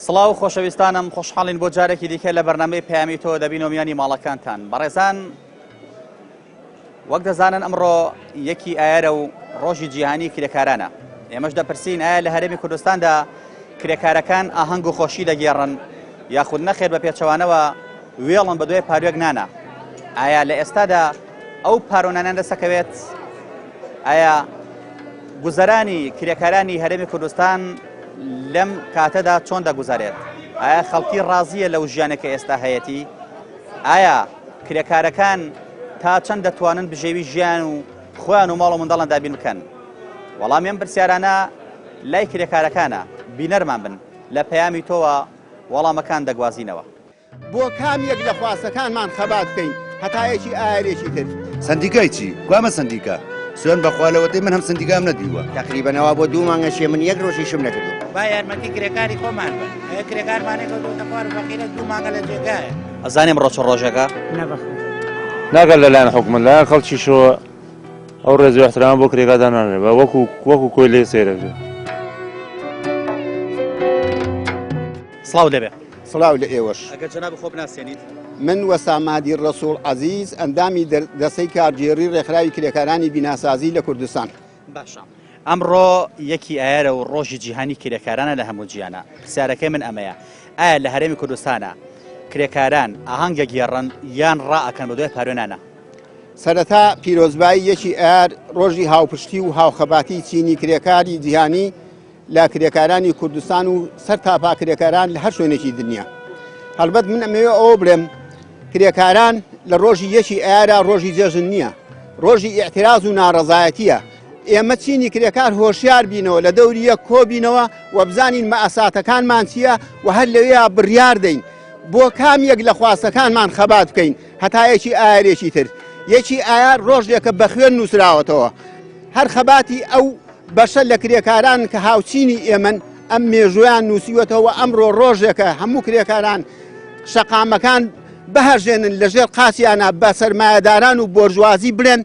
سڵاو خۆشەویستانم خۆشحاڵین بۆ جارێکی دیکە لە بەرنامەی پەیامی تۆ دەبینەوە میانی ماڵەکانتان بەڕێزان وەک دەزانن ئەمڕۆ یەکی ئایارە و ڕۆژی جیهانی کرێکارانە. ئێمەش دەپرسین ئایا لە هەرێمی کوردستاندا کرێکارەکان ئاهەنگ و خۆشی دەگێڕن یاخود نەخێر بە پێچەوانەوە وێڵن بە دوای پاروێک نانە؟ ئایا لە ئێستادا ئەو پارۆنانە دەسەکەوێت؟ ئایا گوزەرانی کرێکارانی هەرێمی کوردستان لەم کاتەدا چۆن دەگوزارێت؟ ئایا خەڵکی ڕازیە لەو ژیانە کە ئێستا هەیەتی؟ ئایا کرێکارەکان تا چەند دەتوانن بژێوی ژیان و خۆیان و ماڵ و منداڵان دابین بکەن؟ وەڵامی ئەم پرسیارانە لای کرێکارەکانە، بینەرمان بن لە پەیامی تۆوە وەڵامەکان دەگوازینەوە. بۆ کام یەک لە خواستەکانمان خەبات بکەین هەتا یەکی ئایارێکی تر؟ سەندیکای چی؟ کوامە سەندیکا؟ سوێن بەخوا لەوەتەی من هەم سەندیکام نەدیوە. تەقریبەن ئەوا بۆ دوو مانگە چیە من یەک ڕۆژ ئیشم نەکردوە. با یارمەتی کرێکاری خۆمان بن ئەیە کرێکارمانێ کەوتۆتە خوار و فەقیرە دوو مانگە لە جێگایە. ئەزانی ئەمڕۆ چ ڕۆژێکە؟ نا بەخوا. ناگەر لەلایەن حکومەت لایەن خەڵکیشەوە ئەو ڕێز و ئیحترامە بۆ کرێکار دانانرێ بە وەکو وەکو کۆیلەی سەیرەکرێ. سڵاو لێبێ. سڵاو لە ئێوەش. ئەگەر جەنابت خۆ بناسێنیت؟ من وەستا مەهدی ڕەسوڵ عەزیز ئەندامی دەستەی کارگێڕی ڕێکخراوی کرێکارانی بیناسازی لە کوردستان. باشە ئەمڕۆ یەکی ئایارە و ڕۆژی جیهانی کرێکارانە لە هەموو جیهانا، پرسیارەکەی من ئەمەیە ئایا لە هەرێمی کوردستانا کرێکاران ئاهەنگ دەگێڕن یان ڕائەکەن بەدوای پاروێنانا؟ سەرەتا پیرۆزبایی یەکی ئایار ڕۆژی هاوپشتی و هاوخەباتی چینی کرێکاری جیهانی لە کرێکارانی کوردستان و سەر تاپا کرێکاران لە هەر شوێنێکی دنیا. هەڵبەت من ئەمەوێ ئەوە بڵێم کرێکاران لە ڕۆژی یەکی ئایارا ڕۆژی جێژن نییە، ڕۆژی ئیعتراز و ناڕەزایەتیە. ئێمە چینی کرێکار هۆشیار بینەوە، لە دەوری یەک کۆبینەوە و بزانین مەئەساتەکانمان چییە و هەر لەوێیا بڕیار دەین بۆ کام یەک لە خواستەکانمان خەبات بکەین هەتا یەکی ئایارێکی تر. یەکی ئایار ڕۆژێکە بە خوێن نووسراوەتەوە. هەر خەباتی ئەو بەشە لە کرێکاران کە هاوچینی ئێمەن ئەم مێژوویان نووسیوەتەوە ئەمڕۆ ڕۆژێکە هەموو کرێکاران شەقامەکان بهەژێنن لەژێر قاچیانە بە سەرمایەداران و بۆرژوازی بڵێن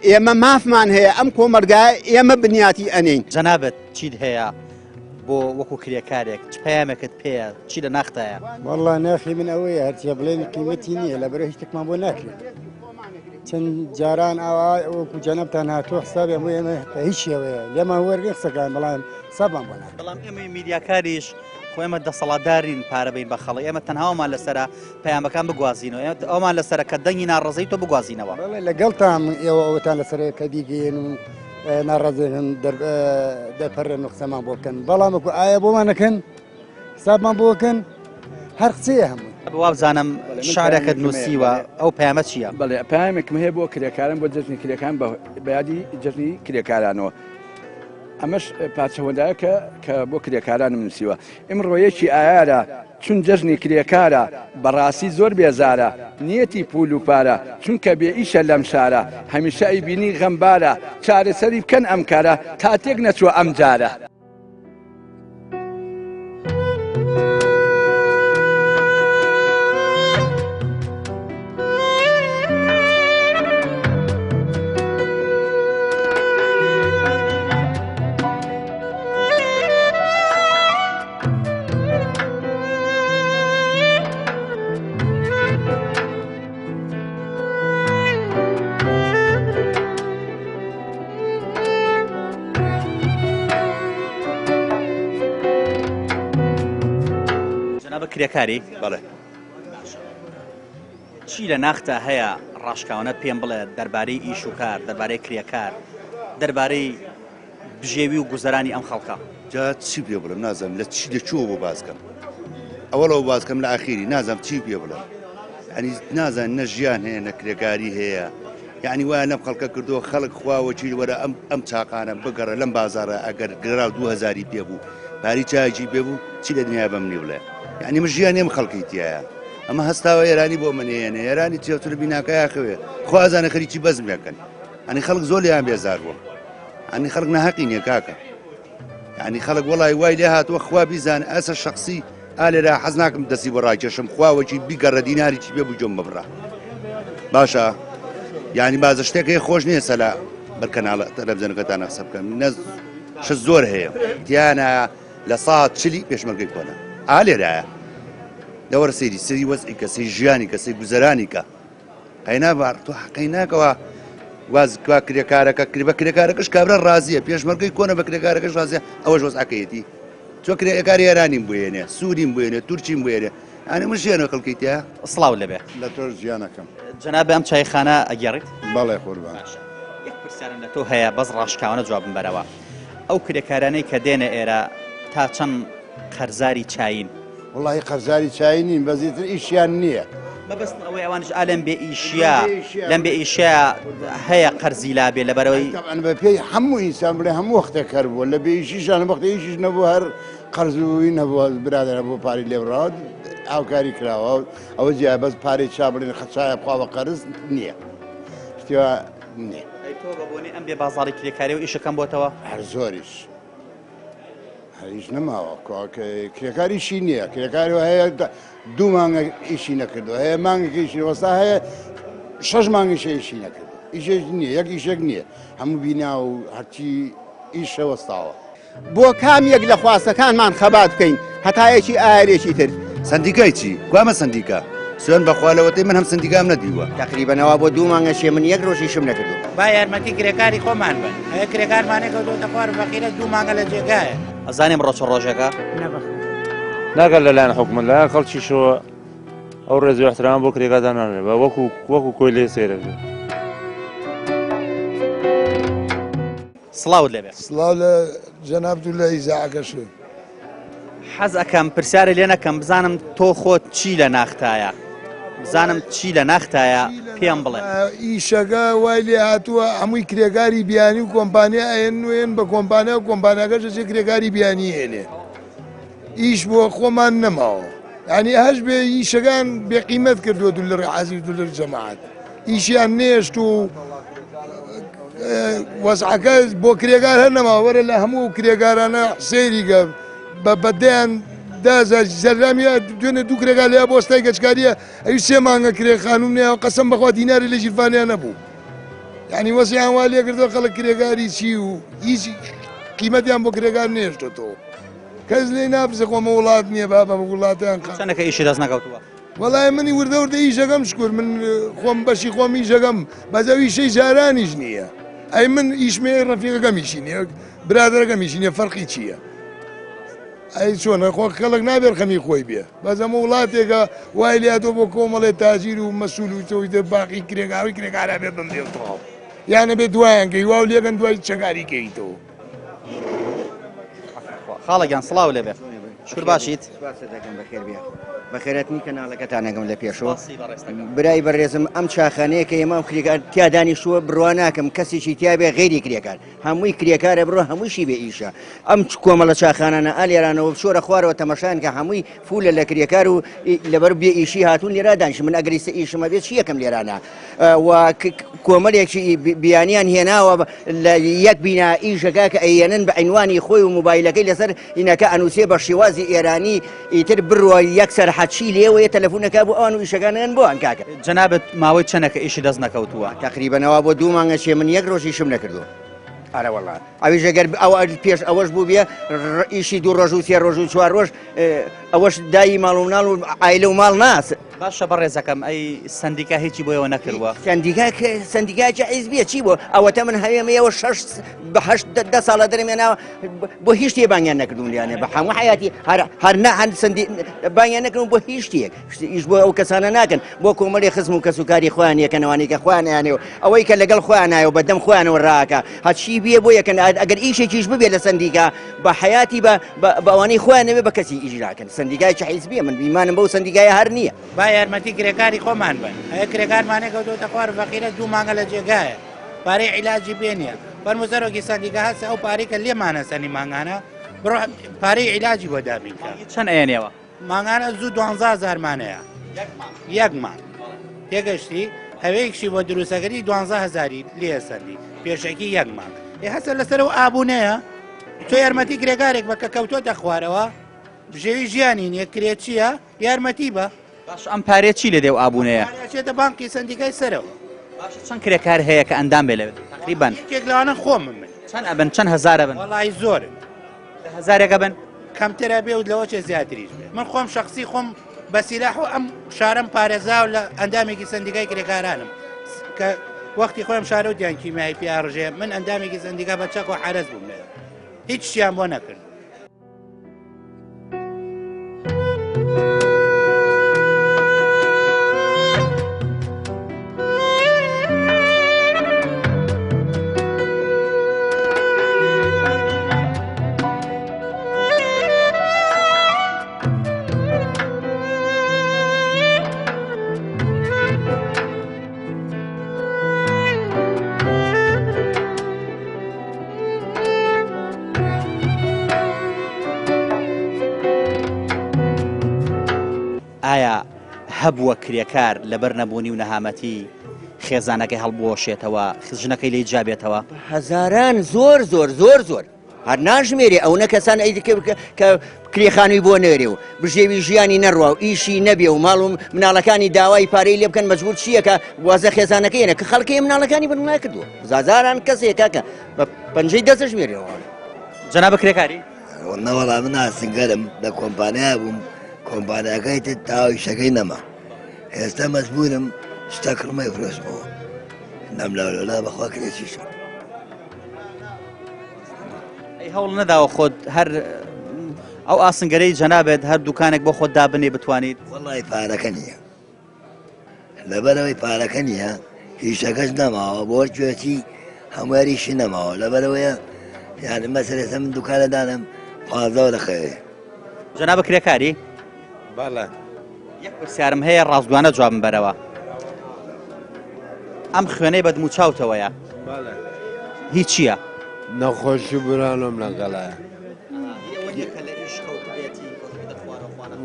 ئێمە مافمان هەیە ئەم کۆمەرگایە ئێمە بنیاتی ئەنین. جەنابت چیت هەیە بۆ وەکو کرێکارێک چ پەیامێکت پێیە چی لە ناختایە؟ وەڵا ناخی من ئەوەیە هەرچیە بڵێن قیمەتی نییە لەبەرە هیچ شتێکمان بۆ ناکرێت چەند جاران ئاوا وەکو جەنابتان هاتووە حسابیان بۆ ئێمە بە هیچ شێوەیە لێمان وەرگرن قسەکان بەڵام حسابمان بۆ ناکرێت. بەڵام ئێمەی میدیاکاریش خۆ ئێمە دەسەڵاتدار نین پارە بین بە خەڵک ئێمە تەنها ئەومان لەسەرە پەیامەکان بگوازینەوە ئێمە ئەومان لەسەرە کە دەنگی ناڕەزایی تۆ بگوازینەوە. بەڵێ لەگەڵتان ئێوە ئەوەتان لەسەرە کە بیگەیەن و ناڕەزایان دەرپەڕێن و قسەمان بۆ بکەن بەڵام وەکو ئایا بۆمان نەکەن حسابمان بۆ بکەن هەر قسەیە هەمووی. وابزانم شعرێکت نووسیوە ئەو پەیامە چییە؟ بەڵێ پەیامێکم هەیە بۆ کرێکاران بۆ جەژنی کرێکان بە یادی جەژنی کرێکارانەوە ئەمەش پارچە هۆندایەکە کە بۆ کرێکارانم نووسیوە ئمڕۆ یەکی ئایارە چون جەژنی کرێکارە بەڕاستی زۆر بێزارە نیەتی پول و پارە چونکە بێ ئیشە لەم شارە هەمیشە ئەیبینی غەمبارە چارەسەری بکەن ئەم کارە تا تێک نەچووە ئەم جارە. جەنابت کرێکاری؟ بەڵێ. چی لە ناختا هەیە ڕاشکاوانە پێم بڵێ دەربارەی ئیش و کار، دەربارەی کرێکار، دەربارەی بژێوی و گوزەرانی ئەم خەڵکە؟ جا چی پێ بڵێم نازانم لە چی لە کوێوە بۆ باس کەم ئەوەڵەوە باس کەم لە ئاخیری نازانم چی پێ بڵێم یعنی نازانم نە ژیان هەیە نە کرێکاری هەیە یعنی وایە لەم خەڵکە کردووە خەڵک خوا وەکیل وەرە ئەم ئەم چاقانە بگەڕە لەم بازاڕە ئەگەر گەڕاو 2000 پێ بوو پاری چایەکی پێ بوو چی لە دنیا بە منی بڵێ یعنی من ژیان ئەم خەڵکی تایە ئەمە هەستاوە ئێرانی بۆ من هێنێ ئێرانی چێتر بیناکەیا خەوێ خوا ئەزانێ خەریکی بەزمێکن ئەنی خەڵک زۆر لێیان بێزار بووە ئەنی خەڵک ناهەقی نییە کاکە یعنی خەڵک وەڵای وای لێ هاتووە خوا بیزان ئەسە شخصی. ئا لێرە حەز ناکەم دەستی بۆ ڕاکێشم خوا وەکی بیگەڕە دیناری چی پێ بوو گوێم ببڕە باشە یعنی بازە شتێک هەیە خۆش نییە سەلا بەر کەناڵە تەلەڤزیۆنەکەتان قسە بکەم نە شت زۆر هەیە تیانە لە سات چلی پێشمەرگەی کۆنە ئا لێرایە دەوەرە سەیری سەری وەزعی کە سەی ژیانی کە سەی گوزەرانی کە قەینا بار تۆ حەقی ناکەوە واز کوا کرێکارەکە کری بە کرێکارەکەش کابرا ڕازیە پێشمەرگەی کۆنە بە کرێکارەکەش ڕازیە ئەوەش وەزعەکەیەتی تۆ کرێکاری ئێرانیم بوێنێ سووریم بوێنێ تورکیم بوێنێ ئەنی من ژیانە خەڵکی تیا. سڵاو لێبێ. لە تۆش جیانەکەم. جەنابی ئەم چایخانە ئەگێڕیت؟ بەڵێ قوربان. باشە یەک پرسیارم لە تۆ هەیە بەس ڕاشکاوانە جوابم بەرەوە ئەو کرێکارانەی کە دێنە ئێرە تا چەند قەرزاری چایین؟ وەڵاهی قەرزاری چای نین بەس ئیتر ئیشیان نییە. مەبەستم ئەوەیە ئەوانیش ئا لەم بێ ئیشیە لەم بێ ئیشە هەیە قەرزی لابێ لەبەرەوەی تەبعەن بە پێی هەموو ئینسان بڵێ هەموو وەختێک هەر بووە لە بێ ئیشیشان وەختێ ئیشیش نەبوو هەر قەرز و نەبووە برادەرە بۆ پارەی لێ بڕاوە هاوکاری کراوە ئەوە جیا بەس پارەی چا بڵێن خەچایە بخوا بە قەرز نییە شتی وا نییە. ئەی تۆ بە بۆنەی ئەم بێ بازاڕی کرێکاریەوە ئیشەکەم بۆتەوە؟ هەر زۆریش. هەر هیچ نەماوە کرێکار ئیشی نییە کرێکار هەیە دوو مانگە ئیشی نەکردو هەیە مانگێک ئیشی وەستا هەیە شەش مانگیشە ئیشی نەکردو ئیشێک نییە یەک ئیشێک نییە هەموو بینا و هەرچی ئیشە وەستاوە. بۆ کام یەک لە خواستەکانمان خەبات بکەین هەتا یەکی ئایارێکی تر. سەندیکای چی؟ کوامە سەندیکا؟ سوێن بەخوا لەوەتەی من هەم سەندیکام نەدیوە. تەقریبەن ئەوا بۆ دوو مانگە چیە من یەک ڕۆژ ئیشم نەکردوە. با یارمەتی کرێکاری خۆمان بەن ئەوێ کرێکارمانێ کەوتۆتە خوار فەقیرە دوو مانگە لە جێگایە. ئەزانی ئەمڕۆ چ ڕۆژێکە؟ نە بەخوا. ناکات لەلایەن حکومەت لایەن خەڵکیشەوە ئەو ڕێز و احترام بۆ کرێکار دانانرێت بە وەکو وەکو کۆیلەی سەیرەکرێت. سڵاوت لێبێ. سڵاو لە جەنابت و لە ئیزاعەکەشت. حەز ئەکەم پرسیارێ لێ نەکەم بزانم تۆ خۆت چی لە ناختایە بزانم چی لە ناختایە پێم بڵێ. ئیشەکە وای لێ هاتووە هەمووی کرێکاری بیانی و کۆمپانیا ئەیەن و ئێن بە کۆمپانیا و کۆمپانیاکەش ئەچێ کرێکاری بیانی ئێنێ ئیش بۆ خۆمان نەماوە یعنی هەش بێ ئیشەکان بێقیمەت کردووە دولر حەزی و دولر جەماعەت ئیشیان نێشت و وەزعەکە بۆ کرێگار هەر نەما وەرە لە هەموو کرێگارانە سەیری گە بە بەدەیان دازار زەرامیە دوێنێ دوو کرێگار لە بۆستای گەچکاریە ئەوی سێ مانگە کرێ خانوم نەیە قەسەم بەخوا دیناری لە ژیرفانیان نەبوو یعنی وەزیان وا لێکردەوە خەڵک کرێگاری چی و هیچ قیمەتیان بۆ کرێگار نێشتۆتەوە کەس لێ ناپرسێ خۆمە وڵات نییە بابە وڵاتیان چەندەکە ئیشی دەست نەکەوتووە وەڵای منی وردە وردە ئیشەکەم شکر من خۆم بەشی خۆم ئیشەکەم بەس ئەو ئیشەی جارانیش نییە ئەی من ئیشمێ ڕەفیقەکەم ئیشی نییە برادەرەکەم ئیشی نییە فەرقی چییە؟ ئەی چۆنە خۆ خەڵک نابێت خەمی خۆی بێ بەس ئەمە وڵاتێکە وای لاتۆ بۆ کۆمەڵێ تاجیر و مەسول و تۆی باقی کرێکاوی کرێکارا بێ بمرێ و تەواو یانە بێ دوایان کەی واو لێگەن دوای چەکاری کەیتەوە. خاڵە گیان سڵاو لێبێ شکر باشیت بەخێراتنی کەناڵەکەتان ئەگەم لە پێشەوە برای بەڕێزم ئەم چاخانەیە کە ئێمە ئەم کرێکار تیا دانیشتووە بڕوا ناکەم کەسێکی تیابێ غەیری کرێکار هەمووی کرێکارە بڕۆ هەمووشی بێ ئیشە ئەم کۆمەڵە چاخانانە ئالێرانەوە بچۆرە خوارەوە تەمەشایان کە هەمووی فولە لە کرێکار و لەبەر بێ ئیشی هاتوون لێرا دانیش من ئەگەر ئیستا ئیشمە بێ چی یەکەم لێرانە و کۆمەلێکی بیانیان هێناوە لە یەک بینا ئیشەکە کە ئەیەنن بە عینوانی خۆی و موبایلەکەی لەسەر ئینەکە ئەنووسێ بە شێوازی ئێرانی ئیتر بڕوە یەکسەر حەچی لێوەیە تەلەفونەکە بۆ ئەوان و ئیشەکانیان بۆ ئەن کاکە. جەنابت ماوەی چەنەکە ئیشی دەست نەکەوتووە؟ تەقریبەن ئەوە بۆ دوو مانگە چێ من یەک ڕۆژ ئیشم نەکردووە. ئەرە وەڵا ئەویش ئەگەر ئەوە پێش ئەوەش بوو بێ ئیشی دوو ڕۆژ و سێ ڕۆژ و چوار ڕۆژ ئەوەش دایی ماڵ و مناڵ و عایلە و ماڵ ناس. باشە بەڕێزەکەم ئەی سەندیکا هیچی بۆیەوە نەکردوە؟ سەندیکا سەندیکایەکی حیزبیە چی بۆ ئەوەتە من هەوێمە ئێوە شەش بە هەشت دە ساڵە دەرم هێناوە بۆ هیچ شتێ بانگیان نەکردوون لیانێ بە هەموو حیاتی هەر هەر نە هەند سەندی بانگیان نەکردوون بۆ هیچ شتێک ئیش بۆ ئەو کەسانە ناکەن بۆ کۆمەڵی خزم و کەسوکاری خۆیان یەکەنەوانی کە خۆیان ئەیانێ و ئەوەی کە لەگەڵ خۆیان نایە و بەدەم خۆیانەوە ڕاکە هەرچی بێ بۆ یەکەن ئەگەر ئیشێکیش ببێ لە سەندیکا بە حیاتی بە بە ئەوانەی خۆیان نەبێ بە کەسی ئیش ناکەن سەندیکایەکی حیزبیە من ئیمانم بەو سەندیکایە هەر نییە. با یارمەتی کرێکاری خۆمان بەن ئەوێ کرێکارمانێ کەوتۆتە خوار فەقیرە دوو مانگە لە جێگایە پارەی عیلاجی پێ نییە فەرموو سەرۆکی سەندیکا هەستە ئەو پارەی کە لێمانە سەنی مانگانە بڕۆ پارەی عیلاجی بۆ دابین کە. چەند ئەیەنێوە؟ مانگانە زوو دوانزە هەزارمانەیە یەک مانگ تێگەشتی هەوەیەکشی بۆ دروستەکەری دوانزە هەزاری لێ سەندی پێشەکی یەک مانگ ئێ هەستە لەسەر ئەو ئابوونەیە تۆ یارمەتی کرێکارێک بە کە کەوتۆتە خوارەوە. بژێوی ژیانی نییە کرێچییە یارمەتی بە. باشە ئەم پارەیە چی لێ دێ و ئابوونەیە؟ پارە ئەچێتە بانقی سەندیکای سەرەوە. باشە چەند کرێکار هەیە کە ئەندام بێ لەوێ تەقریبەن؟ یەکێک لەوانە خۆمم من. چەند ئەبن چەند هەزار ئەبن؟ وەڵی زۆرن. دە هەزارێک ئەبن؟ کەمتر ئەبێ و لەوە چێ زیاتریش بێ. من خۆم شەخسی خۆم بە سیلاح و ئەم شارەم پارێزا و لە ئەندامێکی سەندیکای کرێکارانم کە وەختی خۆم شارە و دیان کیمیایی پیاڕژێ من ئەندامێکی سەندیکا بە چەک و حەرەز بووم لێ هیچ شتیان بۆ نەکرد. ئایا هەبووە کرێکار لەبەر نەبوونی و نەهامەتی خێزانەکەی هەڵبوەشێتەوە ژنەکەی لێی جیابێتەوە؟ هەزاران زۆر زۆر زۆر زۆر هەر ناژمێرێ ئەونە کەسان ئەی کە کرێ خانووی بۆ نێرێ و بژێوی ژیانی نەڕوا و ئیشی نەبێ و ماڵ و مناڵەکانی داوای پارەی لێ بکەن مەجبور چییەکە وازە خێزانەکەیەنە کە خەڵکی مناڵەکانی بنڵا کردووە زازاران کەسێک کاکە بە پەنجەی دەستژمێرەوە. جەنابە کرێکاری؟ نەوەڵا من ئاسنگەرم لە کۆمپانیا بووم کۆمپانیاکەی تر تاو ئیشەکەی نەما ئێستا مەجبورم شتە کڕمەی فرۆشمەوە نەم لاولەلا بەخوا کرێچیشم. ئەی هەوڵ نەداوە خۆت هەر ئەو ئاسنگەرەی جەنابێت هەر دوکانێک بۆ خۆت دابنێ بتوانیت؟ وەڵی پارەکە نییە لەبەرەوەی پارەکە نییە هیچەکەش نەماوە بۆ کوێچی هەموویشی نەماوە لەبەرەوەیە یعنی مەسەلێسە من دوکانە دانم پازدەوە دەخەوێ. جەنابە کرێکاری؟ بەڵێ. یەک پرسیارم هەیە ڕاستگوانە جوابم بەرەوە. ئەم خوێنەی بە دموچاوتەوەیە بەڵێ. هی چییە؟ نەخۆشی برانم لەگەڵایە.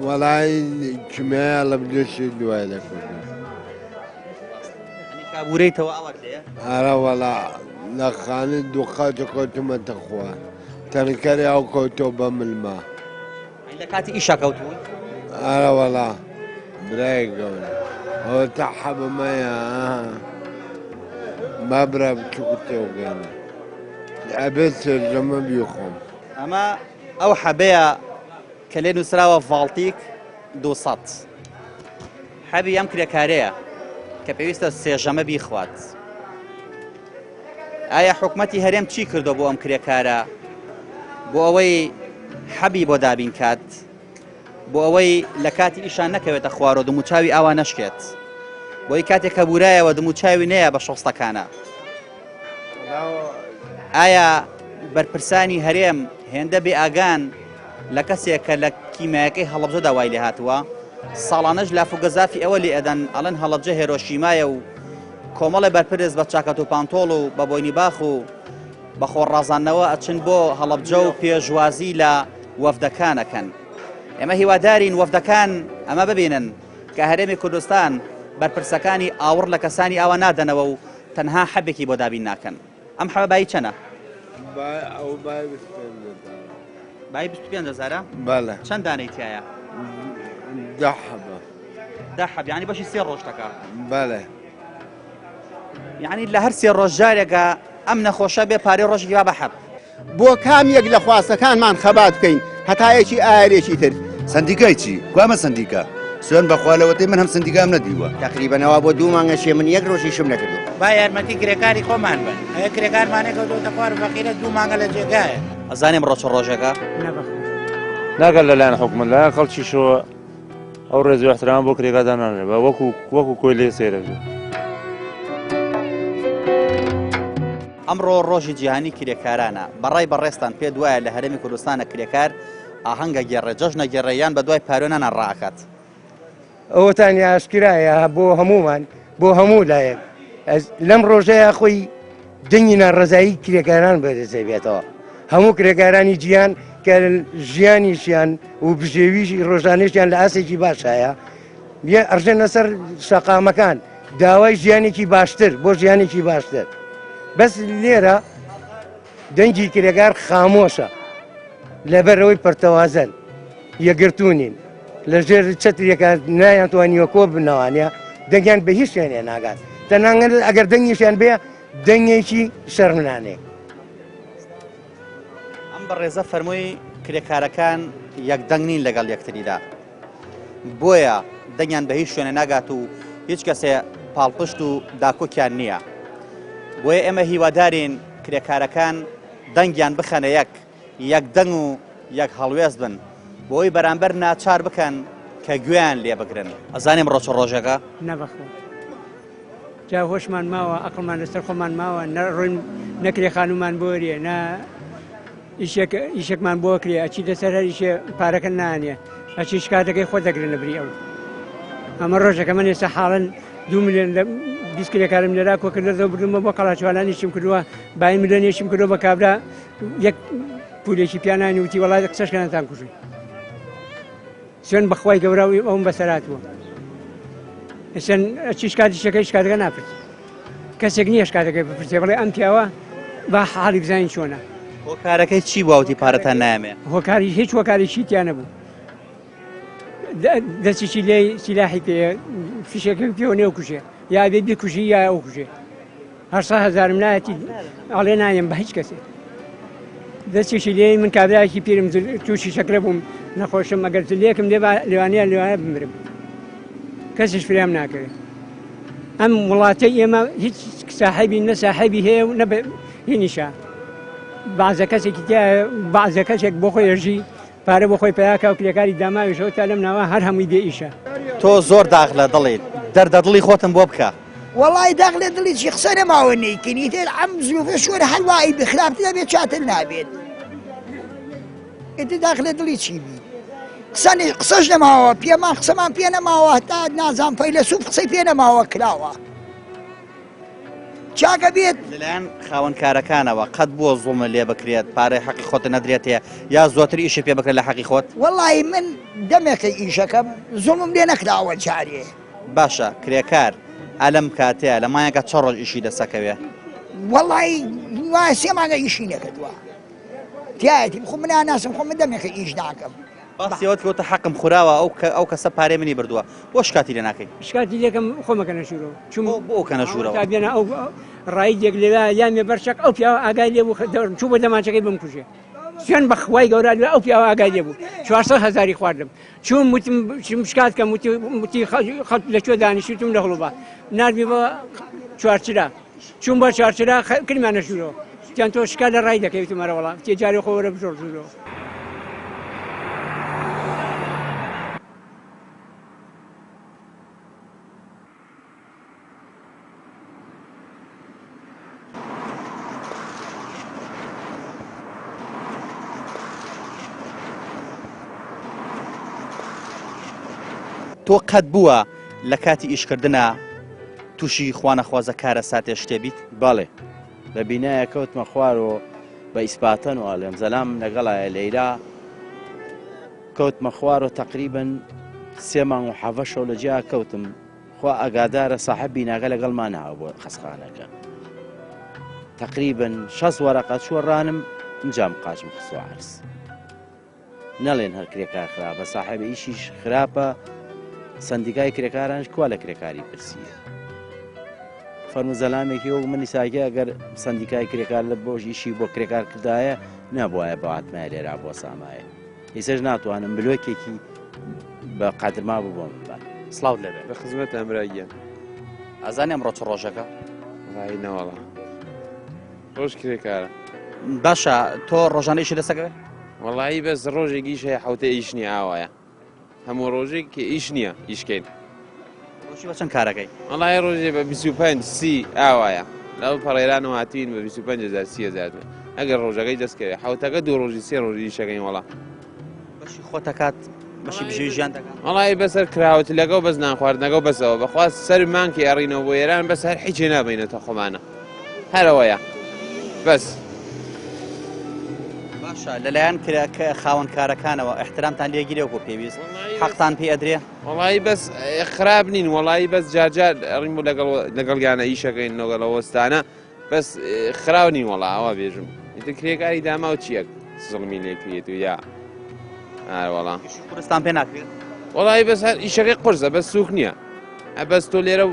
وەڵای کیمیای هەڵەبجەشی دوای دەکردم. کابورەیتەوە ئەوەت لێیە؟ ئەرە وەڵا لە خانی دوو قاتە کەوتومەتە خوار تەنکەری ئەو کەوتۆ بە ملما. لە کاتی ئیشا کەوتبووی؟ ئەرە وەڵا برای گەورە ئەوە تا حەبەمەیە با برا بچووک تێوگەێنە ئەبێت سێژەمە بیخۆم. ئەمە ئەو حەبەیە کە لێ نووسراوە ڤاڵتیک 200 حەبی ئەم کرێکارەیە کە پێویستە سێژەمە بیخوات. ئایا حکومەتی هەرێم چی کردو بۆ ئەم کرێکارە بۆ ئەوەی حەبی بۆ دابین کات بۆ ئەوەی لە کاتی ئیشان نەکەوێتە خوارۆ دموچاوی ئاوا نەشکێت بۆی کاتێک کە بورایەوە دموچاوی نەیە بە شۆستەکانە ئایا بەرپرسانی هەرێم هێندە بێ ئاگان لە کەسێک کە لە کیمایەکەی هەڵەبجەدا وای لێ هاتووە ساڵانەش لاف و گەزافی ئەوە لێ ئەدەن ئەڵێن هەڵەبجە هێرۆشیمایە و کۆمەڵێ بەرپرس بە چاکەت و پانتۆڵ و بە بۆینی باخ و بە خۆڕازاندنەوە ئەچن بۆ هەڵەبجە و پێشوازی لە وەفدەکان ئەکەن. ئێمە هیوادارین وەفدەکان ئەمە ببینن کە هەرێمی کوردستان بەرپرسەکانی ئاوڕ لە کەسانی ئاوا نادەنەوە و تەنها حەبێکی بۆ دابین ناکەن. ئەم حەبە بایی چەنە؟ ئەو بای 25 هەزارە. بایی 25 هەزارە؟ بەڵێ. چەند دانەی تیایە؟ دە حەبە. دە حەب یعنی بەشی سێ ڕۆژ دەکا؟ بەڵێ. یعنی لە هەر سێ ڕۆژ جارێکە ئەم نەخۆشە بێ پارەی ڕۆژێکی با بە حەب. بۆ کام یەک لە خواستەکانمان خەبات بکەین هەتا یەکی ئایارێکی تر. سەندیکای چی؟ کوامە سەندیکا؟ سوێن بەخوا لەوەتەی من هەم سەندیکام نەدیوە. تەقریبەن ئەوا بۆ دوو مانگە چێ من یەک ڕۆژیشم نەکردووە. با یارمەتی کرێکاری خۆمان بن ئەیە کرێکارمانێ کەوتۆتە خوار فەقیرە دوو مانگە لە جێگایە. ئەزانێ ئەمڕۆ چ ڕۆژێکە؟ نا بەخوا. ناگەر لەلایەن حکومەت لایەن خەڵکیشەوە ئەو ڕێز و احترام بۆ کرێکار دانانرێ بە وەکو وەکو کۆیلەی سەیرەکرێ. ئەمڕۆ ڕۆژی جیهانی کرێکارانە، بەڕای بەڕێزتان پێت وایە لە هەرێمی کوردستانە کرێکار ئاهەنگ ئەگێڕێ، جەژن ئەگێڕێ یان بەدوای پارۆ نانا ڕائەکات؟ ئەوەتان ئاشکرایە بۆ هەموومان بۆ هەموو لایەک لەم ڕۆژەیە خۆی دەنگی ناڕەزایی کرێکاران بەرزەبێتەوە هەموو کرێکارانی جیهان کە ژیانیشیان و بژێویشی ڕۆژانێکیان لە ئاسێکی باشایە ئەڕژێنە سەر شەقامەکان داوای ژیانێکی باشتر بۆ ژیانێکی باشتر بەس لێرە دەنگی کرێکار خامۆشە لەبەرەوەی پەرتەوازەن. یەکگرتوو نین لە ژێر چەترێکا نایانتوانیوە کۆ بنەوانە دەنگیان بە هیچ شوێنێ ناگات تەنانەت ئەگەر دەنگیشیان بێ دەنگێکی شەرمنانەیە. ئەم بەڕێزە فەرمووی کرێکارەکان یەکدەنگ نین لەگەڵ یەکتریدا بۆیە دەنگیان بە هیچ شوێنە ناگات و هیچ کەسێ پاڵپشت و داکۆکیان نییە بۆیە ئێمە هیوادارین کرێکارەکان دەنگیان بخەنە یەک یەک دەنگ و یەک هەڵوێست بن بۆی بەرامبەر ناچار بکەن کە گوێیان لێ بگرن. ئەزانێ ئەمڕۆ چ ڕۆژێکە؟ نە بەخوا جا هۆشمان ماوە ئەقڵمان لەسەر خۆمان ماوە نە ڕۆین نەکرێ خانوومان بۆریە نە ئیشێک ئیشێکمان بۆ کرێ ئەچی لەسەر هەر ئیشێ پارەکە نانێ ئەچی شکاتەکەی خۆ دەگرن لە بری ئەو ئەمە ڕۆژەکە من ئێستا حاڵن دو ملیۆن لە 20 کرێکارم لێرا کۆ کردەوە بردومە بۆ قەڵاچوالانیشم کردووە بای ملیۆنێکیم کردووە بە کابرا یەک پولێکی پیانانی وتی وەڵای قسەش کەنتان کوژی سوێن بەخوای گەورە و ئەوم بەسەراتوە ئێستا چی شکاتی شەکەی شکاتەکە ناپرسی کەسێک نییە شکاتەکەی بپرسێ بڵێ ئەم پیاوە با حاڵی بزانین چۆنە. هۆکارەکەی چی بوو وتی پارەتان نایەمێ؟ هۆکاری هیچ هۆکارێکی تیا نەبوو دەستێکی لێ سیلاحی پێ فیشەکە پێوە نێو کوژێ یا بێ بیکوژی یا ئەو کوژێ هەشتا هەزارم نایەتی ئەڵێ نایەم بە هیچ کەسێک دەستێکی لێ من کابراایەکی پیرم تووشی شەکرە بووم نەخۆشم ئەگەر زلێکم لێ لێوانەیە لێوانە بمرم کەسیش فریام ناکەوێت ئەم وڵاتەی ئێمە هیچ ساحێبی نە ساحێبی هەیە و نە هینیشە بازە کەسێکی بازە کەسێک بۆ خۆی ژی پارە بۆ خۆی پەیا کا و کرێکاری داماویشەوە تا لەم ناوە هەر هەمووی بێ ئیشە. تۆ زۆر داخ لە دڵیت دەردە دڵی خۆتم بۆ بکە. وەڵای داخ لە دڵی چی قسە نەماوە نەیکەین ئیتر ئەم زروفە شۆر هەر وای بێ خراپتر نابێت چاتر نابێت ئیتر داخ لە دڵی چی بی قسە قسەش نەماوە پێمان قسەمان پێ نەماوە هەتا نازان فەیلەسوف قسەی پێ نەماوە کراوە چاکە بێت. لەلایەن خاوەن کارەکانەوە قەت بووە زوڵمت لێ بکرێت پارەی حەقی خۆتت نەدرێتێ یا زۆرتر ئیشت پێ بکرێت لە حەقی خۆت؟ وەڵایی من دەمێکە ئیشەکەم زوڵمم لێ نەکراوە جارێ. باشە کرێکار ئەلەم کاتەیە لە مانگێکا چەند ڕۆژ ئیشی دەسەکەوێ؟ وەڵایی وایە سێ مانگە ئیشی نەکردووە تیایەتی خۆ من ناناسم خۆ من دەمێکە ئیش ناکەم. باسی ئەوەت کەوتە حەقم خوراوە ئەو ئەو کەسە پارەی منی بردووە بۆ شکاتی لێ ناکەی؟ شکاتی لێکەم خۆم ئەکەنە ژوورەوە چوم بۆ ئەو کەنە ژوورەوە تا بێنە ئەو ڕایدێک لێوە یان مێ بەرچەک ئەو پیاوە ئاگای لێ بوو چوو بە دەمانچەکەی بمکوژێ سوێن بەخوای گەورە لێ ئەو پیاوە ئاگای لێ بوو 400 هەزاری خواردم چوم وتم چم شکات کەم وتی وتی خەڵک لە کوێ دانیشتوم لە هەڵوبا ناردمی بۆ چوارچرا چوم بۆ چوارچرا کردمانە ژوورەوە وتیان تۆ شکات لە ڕای دەکەی وتم ئەرە وەڵا وتی جارێ خۆ وەرە بژۆر ژوورەوە. تۆ قەت بووە لە کاتی ئیشکردنا تووشی خوانەخوازە کارەساتێ شتێ بیت؟ بەڵێ لە بینایە کەوتمە خوارەوە بە ئیسپاتەن و ئەڵێم زەلام لەگەڵایە لەیلا کەوتمە خوارەوە تەقریبەن سێ مانگ و حەڤە شەو لە جیا کەوتم خوا ئاگادارە ساحب بیناکە لەگەڵمان هاو بۆ خەسخانەکە تەقریبەن شەست وەرەقە چووە ڕانم ئینجام قاچم خستوە عەرز نەڵێن هەر کرێکار خراپە ساحێب ئیشیش خراپە سندیکای کرێکارانش کوا لە کرێکاری پرسیە فەرمو زەلامێکی وەک منی ساکە ئەگەر سندیکای کرێکار لە بۆش ئیشی بۆ کرێکار کردایە نەبواە بەاتمای لێرا بۆ سامایە ئیسەش ناتوانم بلۆکێکی بە قادرما بوو بۆم ببات. سڵاوت لێبێ. لە خزمەتان برا گیان. ئەزانی ئەمڕۆ چ ڕۆژێکە؟ وەڵایی نەوەڵا ڕۆژ کرێکارە. باشە تۆ ڕۆژانە ئیشی دەستەکەوێ؟ وەڵایی بەس ڕۆژێک ئیش هەیە حەوتە ئیش نییە ئاوایە هەموو ڕۆژێک ئیش نییە ئیشکەین. ڕۆژی بە چەند کارەکەی؟ وەڵایی ڕۆژێ بە 25 30 ئاوایە لەو پەڕێرانەوە هاتوین بە 25 هزار 30 هزار ئەگەر ڕۆژەکەی دەست کەوێ حەوتەکە دوو ڕۆژی سێ ڕۆژی ئیشەکەین وەڵا. بەشی خۆت دەکات بەشی بژێوی ژیان دەکات؟ وەڵایی بەسەر کراوەتلەکە و بەس نان خواردنەکە و بەسەوە بەخوا سەر مانکی ئەڕینەوە بۆ ئێران بەس هەر حیچێ نابینێتە خۆمانە هەر ئەوەیە بەس. باشە لەلایەن خاوەن کارەکانەوە ئیحترامتان لێگیرێ وەکو پێویست حەقتان پێ ئەدرێ؟ وەڵایی بەس خراپ نین وەڵایی بەس جارجار ئەڕین بۆ لەگەڵ لەگەڵیانە ئیشەکەین لەگەڵ وەستانە بەس خراو نین وەڵا ئەوە بێژم ئیتر کرێکاری داماو چییە زڵمی لێکرێت و یا. وەڵا قورستان پێ ناکرێت؟ وەڵی بەس هەر ئیشەکەی قورسە بەس سوک نییە بەس تۆ لێرە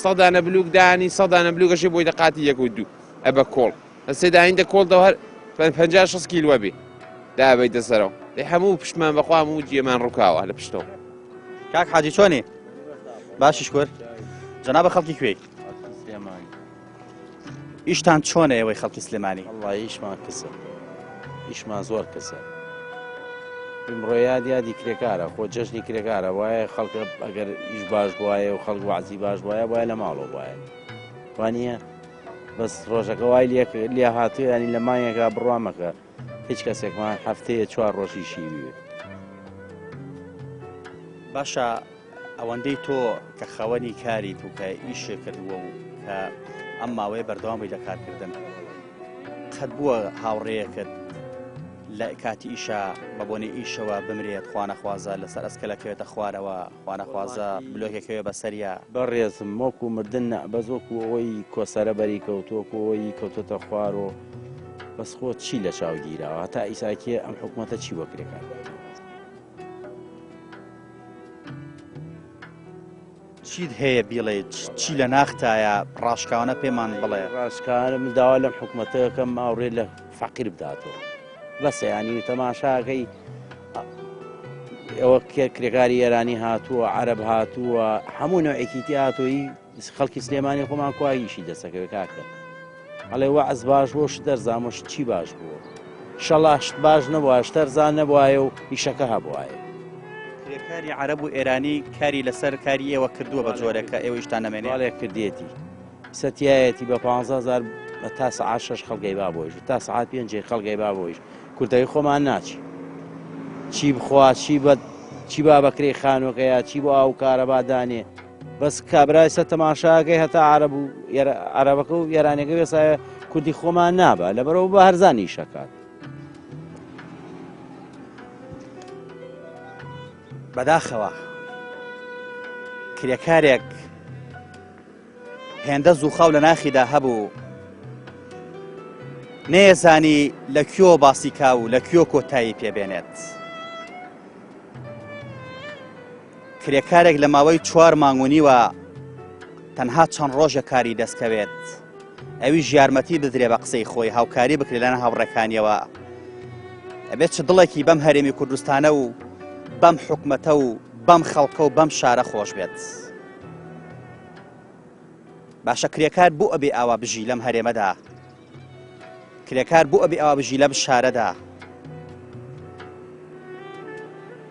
سەدانە بلوک دانی سەدانە بلوکەشی بۆی دەقاتی یەک و دوو ئە بە کۆڵ سێ داین دە کۆڵ دەوە هەر 50 60 کیلوە بێ دابیتە سەرەوە دەی هەموو پشتمان بەخوا هەموو جێمان ڕووکاوە لە پشتەوە. کاک حاجی چۆنی؟ باشی شکر جەنابە خەڵکی کوێی؟ سلێمانی. ئیشتان چۆنە ئێوەی خەڵکی سلێمانی؟ وەڵڵاهی ئیشمان کزە ئیشمان زۆر کزە ئیمڕۆ یاد یادی کرێکارە خۆ جەژنی کرێکارە وایە خەڵکە ئەگەر ئیش باش بواە و خەڵک وازی باش بواە وایە لە ماڵەوە بواە وانە بەس ڕۆژەکە وای لێ هاتووە ینی لە مانگێکا بڕوامەکە هیچ کەسێکمان هەفتەیە چوار ڕۆژی شیوی باشە ئەوەندەی تۆ کە خاوەنی کاریت و کە ئیشێ کردووە و کە ئەم ماوەیە بەردەوام بووی لە کارکردن قەت بووە هاوڕێیەکت لە کاتی ئیشە بە بۆنەی ئیشەوە بمرێت خوانەخوازە لەسەر ئەسکەلەکەوێتە خوارەوە خوانەخوازە بلۆکێکەوێ بەسەریا؟ بەڕێزم وەکو مردن نا بەس وەکو ئەوەی کۆسەرە بەری کەوتووە وەکو ئەوەی کەوتۆتە خوارۆ بەس خۆ چی لە چاو گیراوە هەتا ئیساکێ ئەم حکومەتە چی بۆ کرێکار کردووە؟ چیت هەیە بیڵێیت چی لە ناختایە ڕاشکاوانە پێمان بڵێ. ڕاشکاوانە من داوا لەم حکومەتە ئەکەم ئاوڕێ لە فەقیر بداتەوە بەسە ینی تەماشاکەی ئەوە کرێکاری ئێرانی هاتووە عەرەب هاتووە هەموو نوعێکی تی هاتووی خەڵکی سلێمانی خۆمان کواییشی دەسەکەوێت کاکە ئەڵێ وەعز باش بۆ شت دەرزان و شت چی باش بووە شەڵا شت باش نەبووە شتەرزان نەبوایە و ئیشەکە هەبوایە. کرێکاری عەرەب و ئێرانی کاری لەسەر کاری ئێوە کردووە بە جۆرێک کە ئێوە ئیشتان نەمێنێ؟ بەڵێ کردێتی سەتیایەتی بە 15 هەزار تا سەعات شەش خەڵگەی با بۆیش تا سەعات پێنجێ خەڵگەی با بۆیش کوردەکەی خۆمان ناچی چی بخوا چی بە چی با بەکرێی خانوەکەیە چی بۆ ئاو کارەبا دانێ بەس کابرای سە تەماشاکەی هەتا عرب و عربەکە و ئێرانەکە وێسایە کوردی خۆمان نابە لەبەرەوە بە هەرزانی شەکات. بەداخەوە کرێکارێک هێندە زووخاو لە ناخیدا هەبوو نەیەزانی لە کوێ باسی کا و لە کوێ کۆتایی پێبێنێت. کرێکارێک لە ماوەی چوار مانگ و نیوە تەنها چەند ڕۆژە کاری دەستکەوێت ئەویش یارمەتی بدرێ بە قسەی خۆی هاوکاری بکرێت لەلایەن هاوڕێکانیەوە ئەبێت چ دڵێکی بەم هەرێمی کوردستانە و بەم حکومەتە و بەم خەڵکە و بەم شارە خۆش بێت باشە کرێکار بۆ ئەبێ ئاوا بژی لەم هەرێمەدا کرێکار بۆ ئەبێ ئاوا بژی لەم شارەدا؟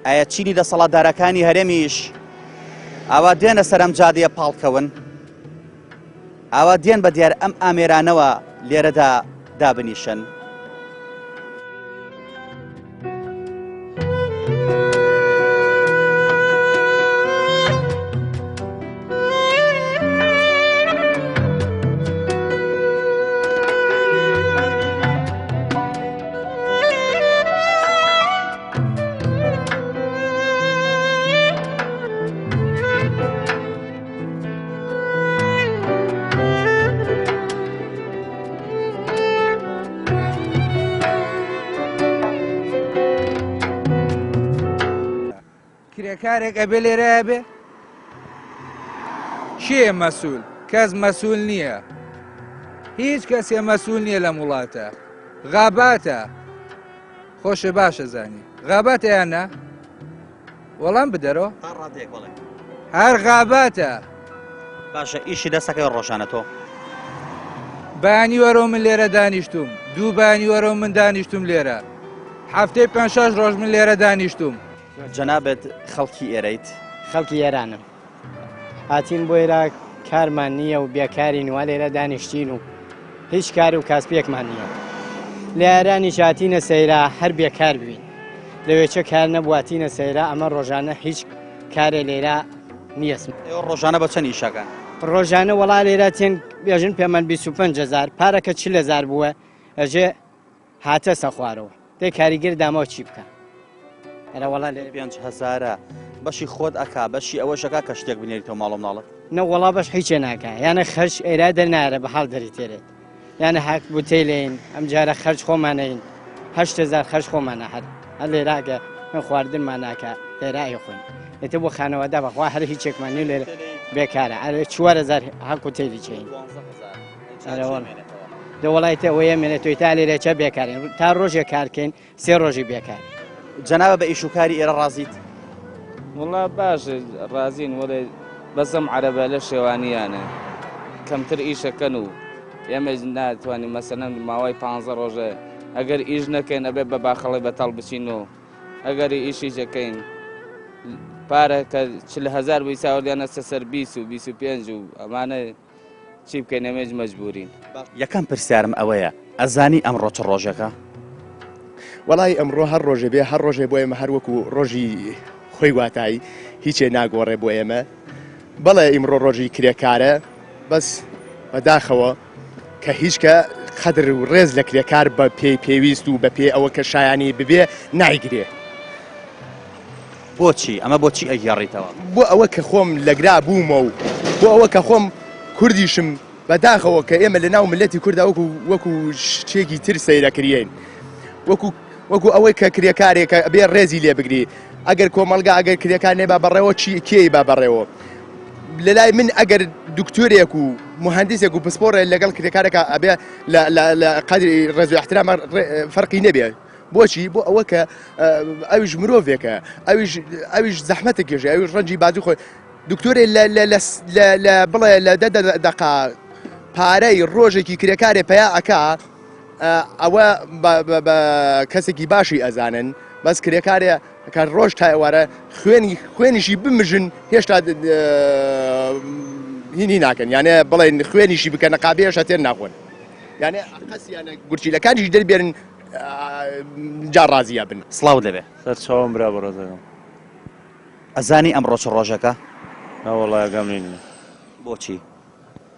ئایا چینی دەسەڵاتدارەکانی هەرێمیش ئاوا دێنە سەر ئەم جادەیە پاڵکەون؟ ئاوا دێن بە دیار ئەم ئامێرانەوە لێرەدا دابنیشن؟ کرێکارێک ئەبێ لێرە بێ کێ مەسول کەس مەسول نییە هیچ کەسێ مەسول نییە لەم وڵاتە غاباتە خۆشێ باشە زانی غاباتە یان نا وەڵام بدەرەوە تا ڕادەیەک بەڵێ. هەر غاباتە. باشە ئیشی دەستەکەی ڕۆژانە تۆ؟ بەیانی وەرەوە من لێرە دانیشتوم دوو بەیانی وەرەوە من دانیشتوم لێرە هەفتەی پێنج شەش ڕۆژ من لێرە دانیشتوم. جەنابت خەڵکی ئێرەیت؟ خەڵکی ئێرانم. هاتین بۆ ئێرە کارمان نییە و بێکارین وا لێرە دانیشتین و هیچ کار و کاسپیەکمان نییە لە ئێرانیش هاتینە سەیرا هەر بێکار بووین لەوێ چە کار نەبواتینە سەیرا ئەمە ڕۆژانە هیچ کارێ لێرە نییە. ئێوە ڕۆژانە بە چەند ئیشەکەن؟ ڕۆژانە وەڵا لێرە تێن بێژن پێمان 25 هزار پارەکە 40 هزار بووە ئەژێ هاتەسە خوارەوە دەی کاریگەر داماو چی بکا ئەرە وەڵا لێرە پێنج هەزارە بەشی خۆت ئەکا بەشی ئەوەش ئەکا کە شتێک بنێریتەوە ماڵ و مناڵت؟ نە وەڵا بەش هیچێ ناکا یانە خەرج ئێرا دەرنایەرە بە حاڵ دەری تێرێت یانە هاک بوتەی لێین ئەم جارە خەرج خۆمانەین 8000 خەرج خۆمانە هەر هەر لێراگە خواردنمان ناکە لێرە ئەیخۆین ئێتە بۆ خانەوادە بەخوا هەر هیچێکمان نیە لێرە بێکارە ئەرێ 4000 هەق و تێلی چین دە وڵایتە ئەوەیە مێنێتەوەی تا لێرە چە بێکارین تا ڕۆژێک کارکەین سێ ڕۆژی بێکار. جەنابە بە ئیش و کاری ئێرە ڕازیت؟ وەڵا باشە ڕازین وەڵێ بەس ئەم عەرەبە لە شێوانیانە کەمتر ئیشەکەن و ئێمە ناتوانین مەسەلەن ماوەی پ ڕۆژە ئەگەر ئیش نەکەین ئەبێ بە باخەڵی بەتاڵ بچین و ئەگەر ئیشیش دەکەین پارە کە 40هزار بووی ساوردیانە سەر 20 و 25 و ئەمانە چی بکەین ئێمەش مەجبورین. یەکەم پرسیارم ئەوەیە ئەزانی ئەمڕۆ چ ڕۆژێکە؟ وەڵای ئەمڕۆ هەر ڕۆژێ بێ هەر ڕۆژێ بۆ ئێمە هەر وەکو ڕۆژی خۆی واتایی هیچێ ناگۆڕێ بۆ ئێمە بەڵێ ئیمڕۆ ڕۆژی کرێکارە بەس بەداخەوە کە هیچ کە قەدر و ڕێز لە کرێکار بە پێی پێویست و بە پێی ئەوە کە شایانی ببێ نایگرێ. بۆچی؟ ئەمە بۆچی ئەگێڕیتەوە؟ بۆ ئەوە کە خۆم لەگرا بوومە و بۆ ئەوە کە خۆم کوردیشم بەداخەوە کە ئێمە لە ناو ملەتی کووردا وەکو وەکو شتێکی تر سەیرەکریین وەکو وەکو ئەوەی کە کرێکارێکە بێ ڕێزی لێ بگری ئەگەر کۆمەلگا ئەگەر کرێکار نێبا بەڕێوە چی کێی با بەڕێوە لە لای من ئەگەر دکتۆرێک و مهندسێک و پسپۆڕێ لەگەڵ کرێکارێکە ئەبێ لە قەدری ڕێز و احترام فەرقی نەبێ بۆچی؟ بۆ ئەوە کە ئەویش مرۆڤێکە ئەویش ئەویش زەحمەتە کێژێ ئەویش ڕەنجی بازی خۆی دکتۆرێ لە بڵێ لە دە دەقا پارەی ڕۆژێکی کرێکارێ پیا ئەکا ئەوە بە کەسێکی باشی ئەزانن بەس کرێکارێ کە ڕۆژ تا ئێوارە خوێنی خوێنیشی بمژن هێشتا هینی ناکەن یانە بڵێن خوێنیشی بکەنە قابێشە تێر ناخۆن یانە قەسیانە گورچیلەکانیش دەربێنن جا ڕازی ئەبن. سڵاوت لێبێ. سەرچاوم برا بەڕێزەکەم. ئەزانی ئەمڕۆ چ ڕۆژەکە؟ نەوەڵا ئاگام لێ نییە. بۆچی؟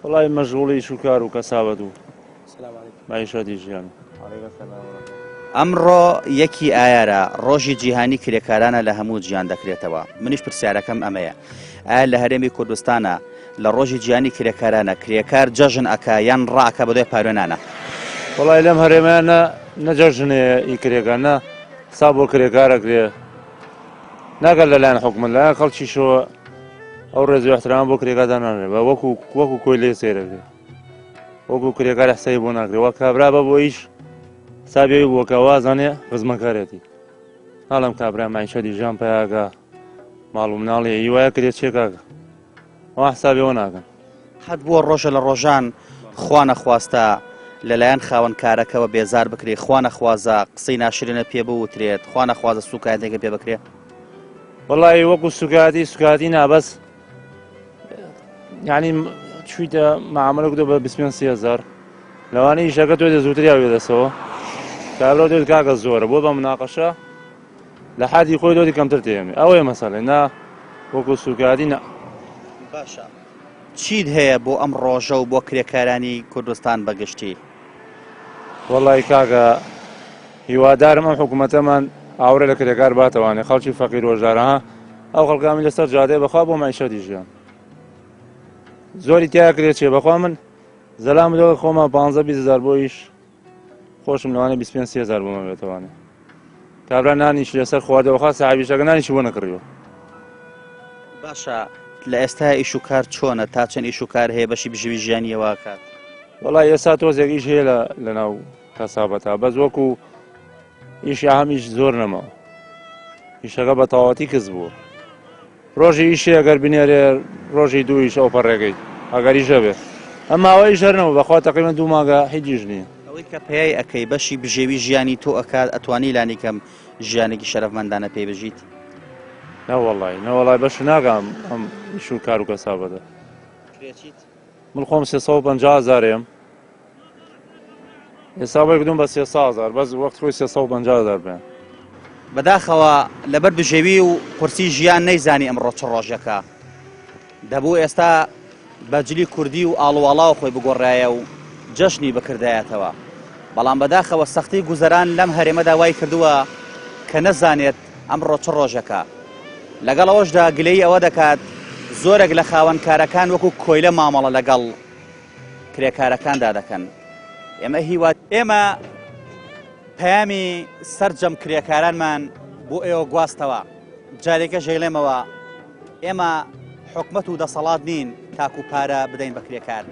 وەڵای مەشغوڵی ئیش و کار و کەسابەت و مەعیشەتی ژیان. ئەمڕۆ یەکی ئایارە، ڕۆژی جیهانی کرێکارانە لە هەموو جیهان دەکرێتەوە. منیش پرسیارەکەم ئەمەیە، ئایا لە هەرێمی کوردستانە لە ڕۆژی جیهانی کرێکارانە کرێکار جەژن ئەکا یان ڕائەکا بەدوای پاروێنانە؟ وەڵای لەم هەرێمە نە نە جەژن هەیە ئی کرێکار نە حساب بۆ کرێکار ئەکرێ ناگەر لەلایەن حکومەت لایەن خەڵکیشەوە ئەو ڕێز و احترام بۆ کرێکار دانانرێ بە وەکو وەکو کۆیلەی سەیرەکرێ وەکو کرێکار حسابی بۆ ناکرێ وە کابرا بە بۆ ئیش حسابی ئەوی بۆ کە وازانێ خزمەکارێتی ناڵێم کابرا مایشەتی ژیان پیاگە ماڵ و مناڵی ئی وایە کرێ چێ کاکە وا حسابی ئەوە ناکەن. قەت بووە ڕۆژە لە ڕۆژان خوا نەخواستە لەلایەن خاوەن کارەکەوە بێزار بکرێ خوا نەخوازە قسەی ناشرینە پێ بوترێت خوا نەخوازە سوکایەتێکە پێ بکرێ؟ وەڵی وەکو سوکایەتی سوکایەتی نا بەس یعنی چویتە معاملە کردو بە 25 هزار لەوانەیە ئیشەکە تۆ زووتر یاوێ دەسەوە کابرا دێت کاکە زۆرە بۆ بە مناقەشە لە حادی خۆی دۆری کەمتر تێمێ ئەوەیە مەسەلەی نا وەکو سوکاری نا. باشە چیت هەیە بۆ ئەم ڕۆژە و بۆ کرێکارانی کوردستان بە گشتی؟ وەڵی کاکە هیوادارم ئەم حکوومەتەمان ئاورە لە کرێکار باتەوانێ خەڵکی فەقیر وەژارە ها ئەو خەڵکامی لەسەر جادەیە بەخوا بۆ مەعیشەتی ژیان زۆری تیا کرێ چێ بەخوا من زەلام لەوە خۆمان 15 20 هزار بۆ ئیش خۆشم لەوانەیە 25 30 هزار بۆمان بێتەوانێ کابرا نانیش لەسەر خواردەوە خوا ساحێبیشەکە نانیشی بۆ نەکڕیوە. باشە لە ئێستا ئیش و کار چۆنە تا چەند ئیش و کار هەیە بەشی بژێوی ژیانیەوە کات؟ وەڵا ئێستا تۆزێک ئیش هەیە لە لەناو کەسابەتا بەس وەکو ئیشی هەمیش زۆر نەماوە ئیشەکە بە تەواوەتی کز بووە ڕۆژی ئیشێ ئەگەر بنێرێ ڕۆژی دوویش ئەو پەڕێگەی ئەگەر ئیش هەبێ ئەم ماوە ئیش هەر نەبوو بەخوا تەقریبەن دوو مانگە هیچ ئیش نییە. ئەوەی کە پەیای ئەکەی بەشی بژێوی ژیانی تۆ ئەکات ئەتوانی لانیکەم ژیانێکی شەرەفمەندانە پێی بژیت؟ نەوەڵای نەوەڵای بەش ناکا ئەم ئەم ئیش و کار و کەسابەتە. کرێچیت؟ من خۆم 350 هەزارێم ئێستا بۆی کردوم بە 300 هەزار بەس وەخت خۆی 350 هەزار بێن. بەداخەوە لەبەر بژێوی و قورسی ژیان نەیزانی ئەمڕۆ چ ڕۆژێکە. دەبوو ئێستا بە جلی کوردی و ئاڵوواڵاوە خۆی بگۆڕایە و جەژنی بکردایەتەوە. بەڵام بەداخەوە سەختی گوزەران لەم هەرێمەدا وای کردووە کە نەزانێت ئەمڕۆ چ ڕۆژێکە. لەگەڵ ئەوەشدا گلەیی ئەوە دەکات زۆرێک لە خاوەن کارەکان وەکو کۆیلە مامەڵە لەگەڵ کرێکارەکاندا دەکەن. ئێمە هیوا ئێمە پەیامی سەرجەم کرێکارانمان. بۆ ئێوە گواستەوە. جارێکە ژەیڵێمەوە ئێمە حکومەت و دەسەڵات نین تاکو پارە بدەین بە کرێکار.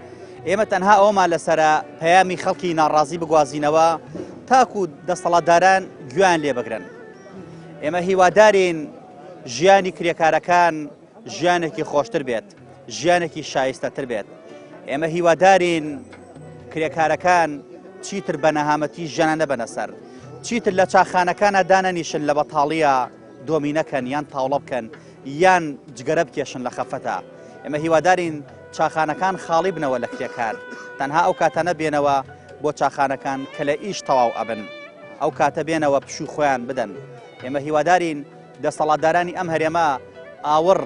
ئێمە تەنها ئەوەمان لەسرە پەیامی خەڵکی ناڕازی بگوازینەوە تاکو دەسەڵاتداران گوێیان لێ بگرن. ئێمە هیوادارین ژیانی کرێکارەکان ژیانێکی خۆشتر بێت، ژیانێکی شایستەتر بێت. ئێمە هیوادارین کرێکارەکان چیتر بە نەهامەتی ژیانە نەبەنە سەر. چیتر لە چاخانەکانە دانەنیشن لە بەتاڵیە دۆمی نەکەن یان تاوڵە بکەن یان جگەرە بکێشن لە خەفەتە. ئێمە هیوادارین چاخانەکان خاڵی بنەوە لە کرێکار. تەنها ئەو کاتانە بێنەوە بۆ چاخانەکان کە لە ئیش تەواو ئەبن. ئەو کاتە بێنەوە پشوو خۆیان بدەن. ئێمە هیوادارین دەسەڵاتدارانی ئەم هەرێمە ئاوڕ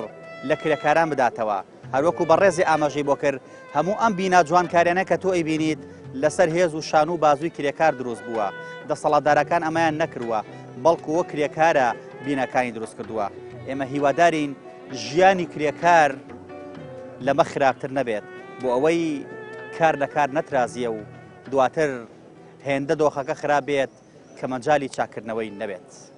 لە کرێکاران بداتەوە. هەروەکو بەڕێزی ئاماژەی بۆ کرد، هەموو ئەم بینا جوانکاریانە کە تۆ ئەیبینیت لەسەر هێز و شان و بازووی کرێکار دروست بووە. دەسەڵاتدارەکان ئەمەیان نەکردووە، بەڵکو وەک کرێکارە بیناکانی دروست کردووە. ئێمە هیوادارین ژیانی کرێکار لەمە خراپتر نەبێت، بۆ ئەوەی کار لە کار نەترازیە و دواتر هێندە دۆخەکە خراپ بێت کە مەجالی چاککردنەوەی نەبێت.